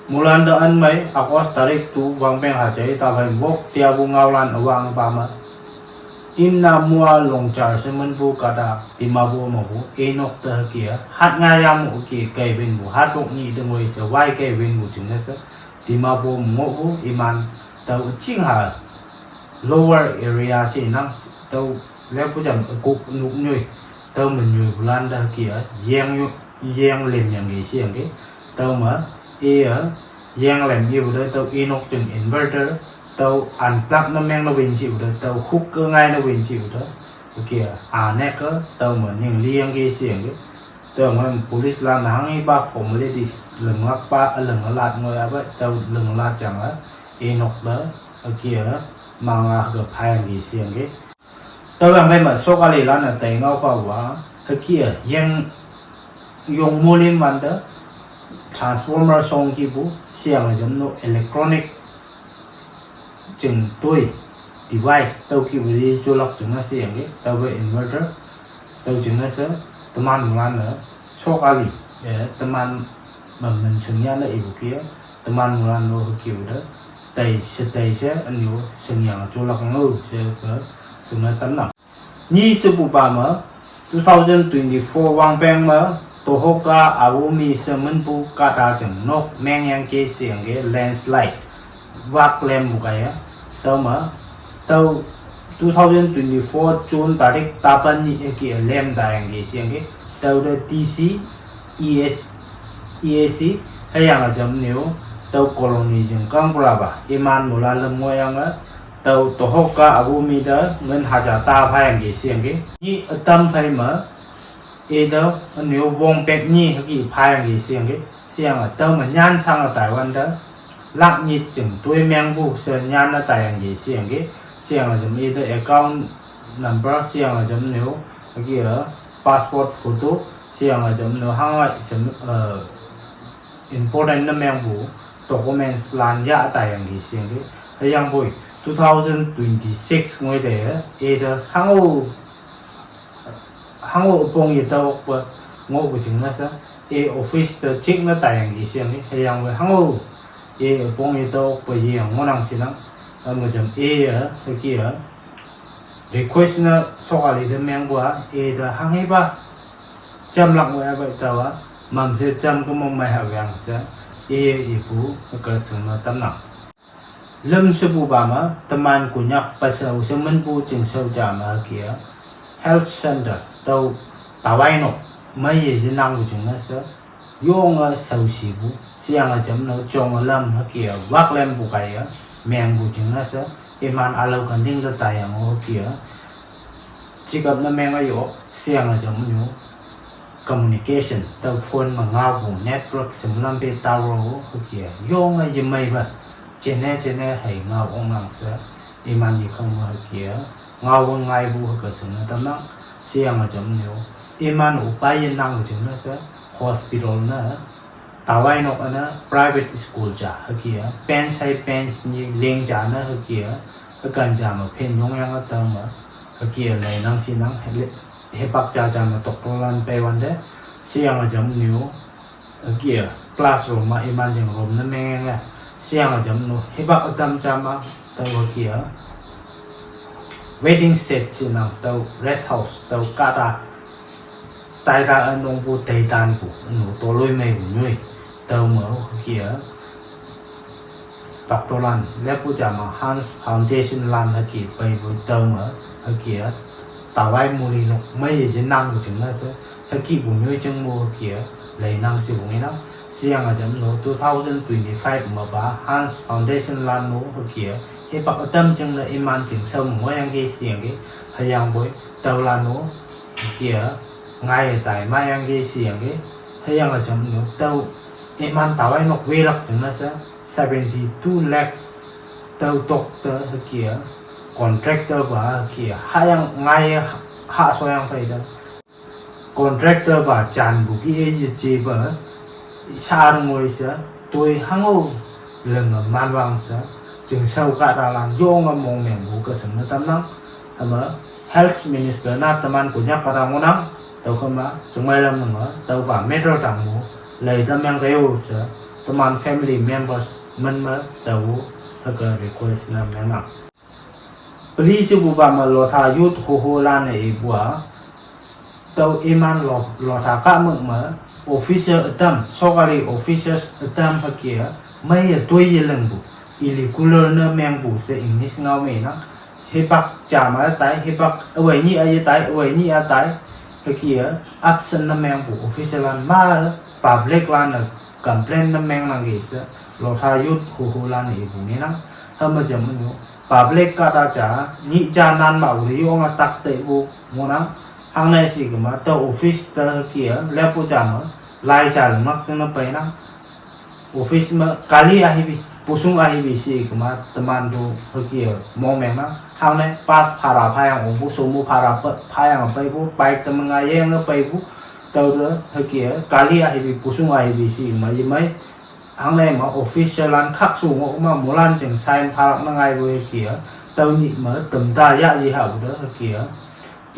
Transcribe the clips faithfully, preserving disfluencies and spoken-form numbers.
Mulan da an mai August tarik tu wangpeng haja i ta phai wok tia bu ngaolan awang pa ma. Imna mua longchar semen bu kata Dimapur ma bu enok ta kia. Hat nga yang mu kia kai win bu. Hat wok ni deng wai se wai kai win bu jing na se. Dimapur mu bu iman tau ching ha lower area si nang tau le pu jam kuk nuk nyui. Tau ma nyui bulan da kia. Yang yu, yang lem yang ge si yang ge. Tau ma e a, yang lem i bu da tau enok jing inverter. Tau unplug na meng na win si bu da. Tau hook ke ngai na win si bu da. Kia, a nek ke, tau ma ning liang ke siang ke. Tau ma police lan hang i ba formalities leng lak pa, leng lat ngoi a ba, tau leng lat jang a, enok da, kia, mang a ke phai ang ke siang ke. Tau yang bai ma sokali lan a tai ngau pa wa, kia, yang yong mulim wan da, transformer song ki bu, siang a jam no electronic jing toi device tau ki wili jolak jing na se yang ge, tau ge inverter, tau jing na se, teman mulan na, sokali, eh, teman ma men seng ya na ibu kia, teman mulan no ki uda, tai se tai se, anyo seng yang jolak ngau, se ke, seng na tam nang. Ni sepu ba ma, two thousand twenty-four wangpeng ma, tohoka awumi semen bu kata jeng nok meng yang ke siang ke landslide. Wak lem bu kaya. Tau ma, tau two thousand twenty-four June tarik tapan ni eki lem da yang ke siang ke. Tau da D C, E S, E A C, hayang ajam niu, tau colony jeng kang berapa. Iman mula lem ngoyang a, tau tohoka abu mi da ngen haja ta phayang ke siang ke. Ni atam phai ma, e da, aniu wong pek ni haki phayang ke siang ke. Siang a tau ma nyan sang a Taiwan da. Lak ni jeng tui meng bu se nyan a tayang ke siang ke. Siang a jam e da account number, siang a jam niu, haki a passport photo, siang a jam niu hang a sem, eh, important na meng bu documents lan ya a tayang ke siang ke. Hayang boi, two thousand twenty-six ngoi de, e da hang o, hang o pong ye da ok pa, ngo bu jing na sa, e office da check na tayang ke siang ke. Hayang boi, hang o, e pong ye da ok pa ye yang ngo nang sinang, am jam e ya, haki a, request na sokali da meng bu a, e da hang he ba, jam lak wa bai tawa, mam se jam ke mong mai ha wiang se, e e bu, ke seng na tam nang. Lem sepu ba ma, teman kunyak pasau semen bu jing sau ja ma kia, health center, tau tawai nok, mai ye jinang bu jing na se, yong a sau si bu, siang a jam no, jong a lam ha kia, wak lem bu kaya, meng bu jing na se, iman alau kan ding da tayang o kia, Chikap na meng a yo, siang a jam nyu, communication, tau phone ma ngau bu, network sim lam pe tower o, haki a, yong a yimai ba, chene chene hai ngau ong lang sa, iman yi khang ma haki a, ngau ong ngai bu haka sim na tam nang, siang a jam nyu, iman upai yin nang bu jing na sa, hospital na, tawai nok ana, private school ja, haki a, pen sai pen ni, ling ja na haki a, akan ja ma pen yong yang a tau ma, haki a, lai nang si nang, hele, hepak ja ja ma tok to lan pe wan de, siang a jam nyu, haki a, classroom ma iman jing room na meng yang a, siang a jam nu, hepak a tam ja ma, tau haki a, waiting shed si nang, tau rest house, tau kata, tai ta an nong bu, tai tan bu, nu to lui mai bu nyui, tau ma, haki a, Doctor lan, le pu ja ma Hans Foundation lan haki pai bu tau ma, haki a, tawai muli nok mai ye nang bu jing na se, haki bu nyoi jing mu haki a, lai nang si bu ngi nang, siang a jam no two thousand twenty-five ma ba Hans Foundation lan no haki a, hepak a tam jing na iman jing sau mo yang ke siang ke, hayang boi, tau lan no, haki a, ngai ye tai ma yang ke siang ke, hayang a jam no, tau, iman tawai nok welak jing na sa, seventy two lakhs tau tok ta haki a, contractor ba haki a, hayang ngai ha so yang pai da. Contractor ba jan bu ki e ye je ba, sa ngoi sa, toi hang o, leng a man wang sa, jing sau ka da lan, yong a mong meng bu ka sem na tam nang, ama, Health Minister na teman kunyak ka da ngunang, tau kama, jung mai lam nang a, tau ba matter tang mu, lai tam yang kayo sa, teman family members men me tao hüke request ne mengnang. Peli shepupa me Lotha Youth Hoho lan-e ipu a, tüo iman Lo-, Lotha kahmük me officer ütam, sokali officers ütam hüke a, meiye toi yelingpu, irregular ne mengpu she English ngao me nang. Hipak ja me tai, hipak üwei nyih a yetai, üwei nyih a tai, hüke a, absent ne mengpu officer lan ma, public lan-e complain ne mengnangki she, Lotha Youth Hoho lan-e ipu ngenang. Hüme jam menyu, public kahta ja, nyih ja nan ma ule yonge tak teipu ngohnang. Hangne she kema, tüo office te hüke a, lepu ja me, lai ja lingmak jingne peinang. Office me kali ahibi, pusung ahibi she kema, teman to hüke a, mong mengnang. Hangne bus bhara phayang ongpu, somo bhara pe-, phayang peipu, bike teman nga yenge peipu, tüote hüke a, kali ahibi, pusung ahibi she kema, yemei. Hangne me official lan khakshu ngoh ma moilan jing sign phalak ne ngaipu hüke a, tüo nyih me tamta yah yehapu te hüke a,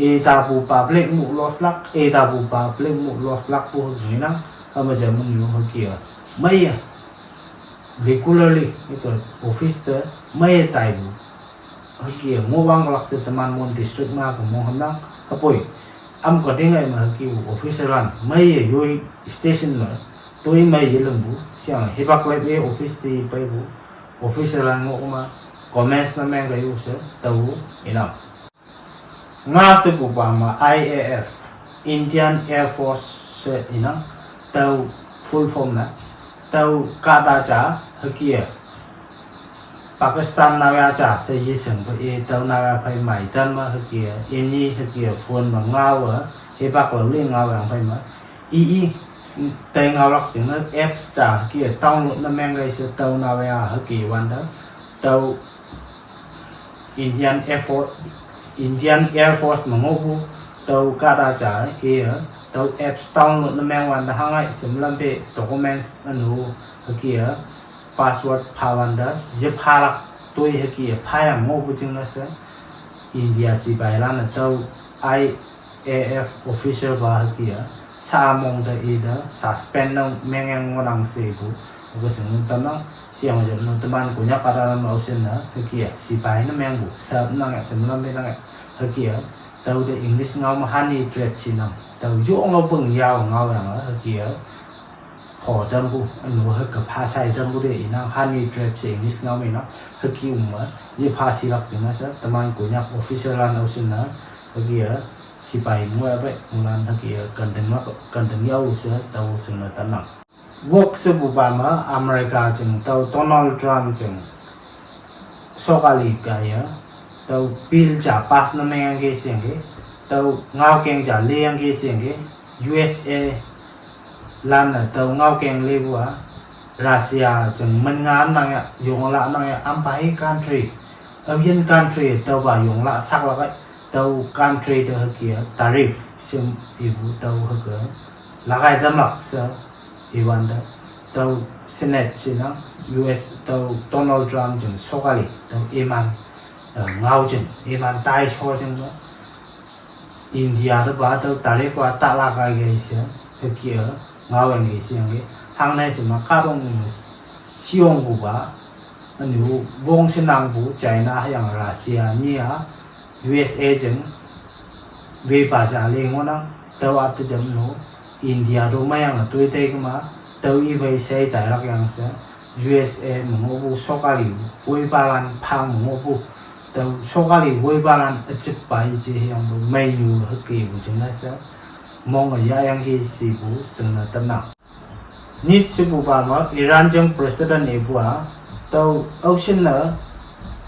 itapu public mu loss lak, itapu public mu loss lakpu hüke ngenang. Hüme jam menyu hüke a, meiye regularly, ito office te meiye taipu hüke a, ngohwang kalak she teman Mon district me ke mong hamnang, hüpoi. Am ka dingai me hüke officer lan, meiye yoi station me, toi meiye lingpu, sheyange hipak lep-e office te peipu, officer lan ngoh ma, comments ne meng kaiu she, tao, inang. Nga shepupa me I A F, Indian Air Force she inang, tüo full form ne, tüo kahta ja, hüke a, Pakistan naoya ja she yeshingpe i, tüo naoya phei meitam me hüke a, imni hüke a phone me ngao a, hipak lao li ngaoyang phei me, i i, tei ngaolak jingne apps ja hüke a download ne meng kei she tüo naoya hüke wante, tüo Indian Air Force, Indian Air Force me ngohpu, tüo kahta ja i a, tüo apps download ne meng wante hangai shimlam pe documents ünu hüke a, password pha wante, yephalak toi hüke a, phayang ngohpu jingne she, India sipai lan-e tüo I A F officer pa hüke a, sa mong te ite suspend ne mengyang ngohnang shepu, hüke shingne tamnang. Sheyange jam nu teman Konyak kahtalan aoshinne hüke a, sipai ne mengpu, sap nange, shimlam pe nange, hüke a, tüote English ngao me honey trap shenang. Tüo yonge wüng yao ngaoyange hüke a, pho tampu, ünu hüke pha shai tampu te inang, honey trap she English ngao me nang, hüke üm me, yepha shilak jingne she, teman Konyak officer lan aoshinne, hüke a, sipai ngoi pei, moilan hüke a, kanting lak, kanting yao she, tao shingne tamnang. Wok shepupa me America jing tüo Donald Trump jing sokali kaiye, tüo bill ja pass ne mengyangki sheyangki, tüo ngaokeng ja leyangki sheyangki, U S A lan-e tüo ngaokeng lepu a, Russia jing min nga nang ya, yongla nang ya, ampa hi country, aoyin country tüopa yongla saklak kai, tüo country te hüke a, tariff shim ipu tüo hüke, lagai tamlak she, iwante, tüo Senate shinang, U S tüo Donald Trump jing sokali, tüo iman, eh, ngao jing, iman tai sho jing me, India tepa tüo tariff pa talak kai kei she, hüke a, ngaoyangki sheyangki, hangne she ma kahtoknyu me, sheyongpupa, ünu wong shenangpu China hüyange Russia nyi a, U S A jing, wepa ja le ngohnang, tüo ate jam nu, India to meyange toi tei kema, tüo i phei shei tailak yang she, U S A me ngohpu sokali, woipalan phang me ngohpu, tüo sokali woipalan üjep pa i je hüyangpu meinyu hükepu jingne she, monge yahyangki shepu shingne tamnang. Nyit shepupa me Iran jing president ipu a, tüo aoshinne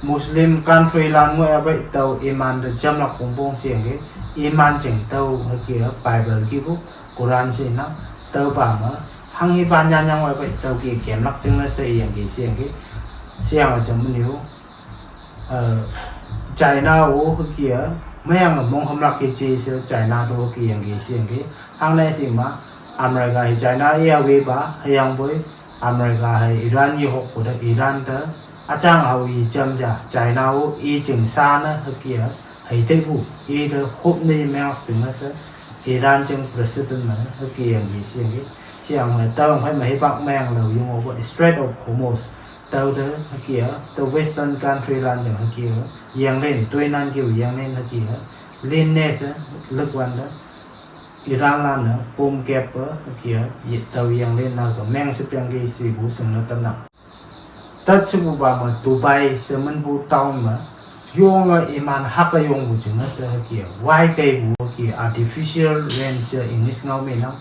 Muslim country lan ngoi a pei tüo imante jamlak pongpong sheyangki, iman jing tüo hüke a Bible kihpu, Quran shenang, tüopa me, hanghipa nyanyang ngoi pei tüo ke kemlak jingne she iyangki sheyangki, sheyange jam menyu, eh, China-o hüke a, meyange monghümlak yeje she China to hüke yangki sheyangki, hangne she ma, America hei China iya wepa, hüyangpoi, America hei Iran yehokpu te Iran te, üjang hao i jam ja, China-o i jing sha ne hüke a, hei teipu, ite hop ne menglak jingne she, Iran jing president me hüke yangki sheyangki, Siang le tau phai ma hipak meng lo yung over Strait of Hormuz. Tau de hakia, the Western country lan jeng hakia, yang len, tui nan kiu yang len hakia. Lin ne se, luk wan de. Iran lan ne, pom kep pe, hakia, ye tau yang len na ka meng se piang ke si bu seng na tam na. Tat chubu ba ma Dubai se man bu town ma. Yong a iman hak a yong bu jing na se hakia. Wai kai bu hakia artificial rain se English ngau me nang.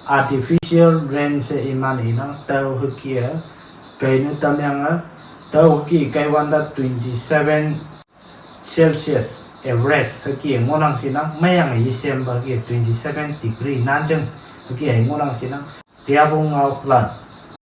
Artificial rain se iman inang tau hakia. Kai nu tam yang a. Tau hakia kai wan da twenty seven Celsius average hakia ngonang sinang. Mayang a yisem ba hakia twenty seven degree nan jeng hakia ngonang sinang. Tia bu ngau lan.